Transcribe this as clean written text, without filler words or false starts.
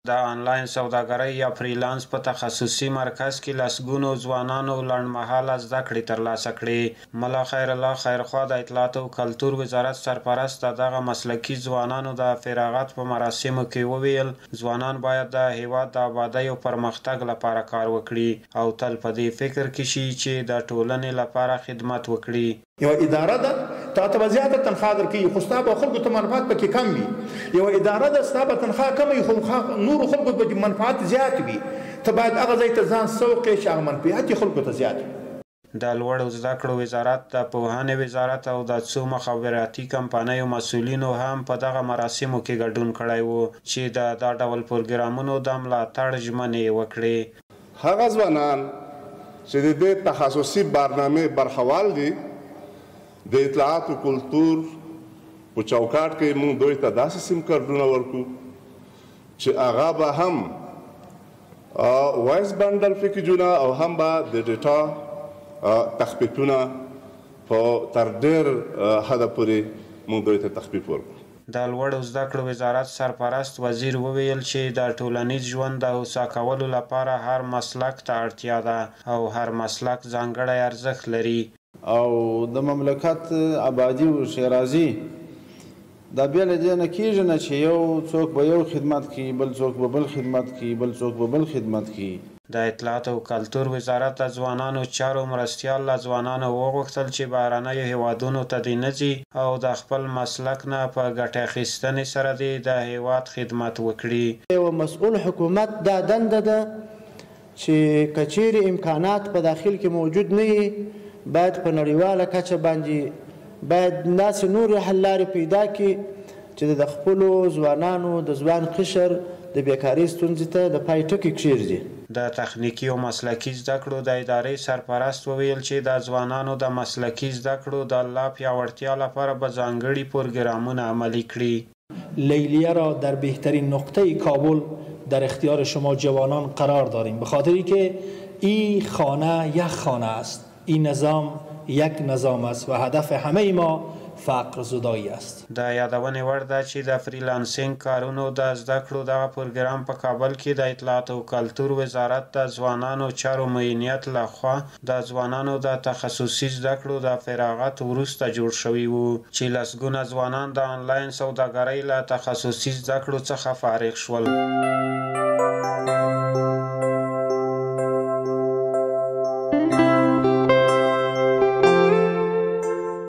د انلاین سوداګرۍ یا فریلانس په تخصصي مرکز کې لسګونو ځوانانو لنډمهاله زده کړې ترلاسه کړې. ملا خیرالله خیرخواه د اطلاعاتو او کلتور وزارت سرپرست د دغه مسلکي ځوانانو د فراغت په مراسمو کې وویل، ځوانان باید د هېواد د ابادۍ او پرمختګ لپاره کار وکړي او تل په دې فکر کې شي چې د ټولنې لپاره خدمت وکړي. یوه اداره ده تاته به زیاته تنخوا درکوي خو ستا به خلکو ته منفعت پکې کم وي، یوه اداره ده ستا به تنخوا کمه وي خو نورو خلکو ته پکې منفعت زیات وي، ته باید هغه ځای ته ځان سوق کړې چې هغه منفعت یې خلکو ته زیات وي. د لوړو زده کړو وزارت، د پوهنې وزارت او د څو مخابراتي کمپنیو مسؤلینو هم په دغه مراسمو کې ګډون کړی و چې د دا ډول پروګرامونو د ملاتړ ژمنې یې وکړې. هغه ځوانان چې د دې تخصصي برنامې برخوال دي، د اطلاعاتو کلتور په چوکاټ کې موږ دوی ته داسې سیم کارډونه ورکو چې هغه به هم وایس بنډل پیکجونه او هم به د ډیټا تخفیفونه په تر ډېر حده پورې موږ دوی ته تخفیف ورکو. د لوړو زده کړو وزارت سرپرست وزیر وویل چې د ټولنیز ژوند د هوسا کولو لپاره هر مسلک ته اړتیا ده او هر مسلک ځانګړی ارزښت لري. او د مملکت ابادي او ښېرازي دا بې له دې نه کېږي نه چې یو څوک به یو خدمت کوي، بل څوک به بل خدمت کوي، بل څوک به بل خدمت کوي. د اطلاعاتو او کلتور وزارت د ځوانانو چارو مرستیال له ځوانانو وغوښتل چې بهرنیو هېوادونو ته دې نه ځي او د خپل مسلک نه په ګټې اخیستنې سره دې د هېواد خدمت وکړي. یوه مسؤل حکومت دا دنده ده چې که چیرې امکانات په داخل کې موجود نه وي، باید په نړیواله کچه باندې باید داسې نورې حل لارې پیدا کړي چې د خپلو ځوانانو د ځوان قشر د بیکارۍ ستونزې ته د پای ټکی کښېږدي. د تخنیکي او مسلکي زده کړو د ادارې سرپرست وویل چې د ځوانانو د مسلکي زده کړو د لا پیاوړتیا لپاره به ځانګړي پروګرامونه عملي کړي. لیلیه را در بهترین نقطه کابل در اختیار شما جوانان قرار داریم، به خاطری که این خانه یک خانه است، این نظام یک نظام است و هدف همه ما فقر زدایی است. د یادونې وړ ده چې د فریلانسینګ کارونو د زده کړو دغه پروګرام په کابل کې د اطلاعاتو او کلتور وزارت د ځوانانو چارو معینیت له خوا د ځوانانو د تخصصي زده کړو د فراغت وروسته جوړ شوی وو چې لسګونه ځوانان د انلاین سوداګرۍ له تخصصي زده کړو څخه فارغ شول.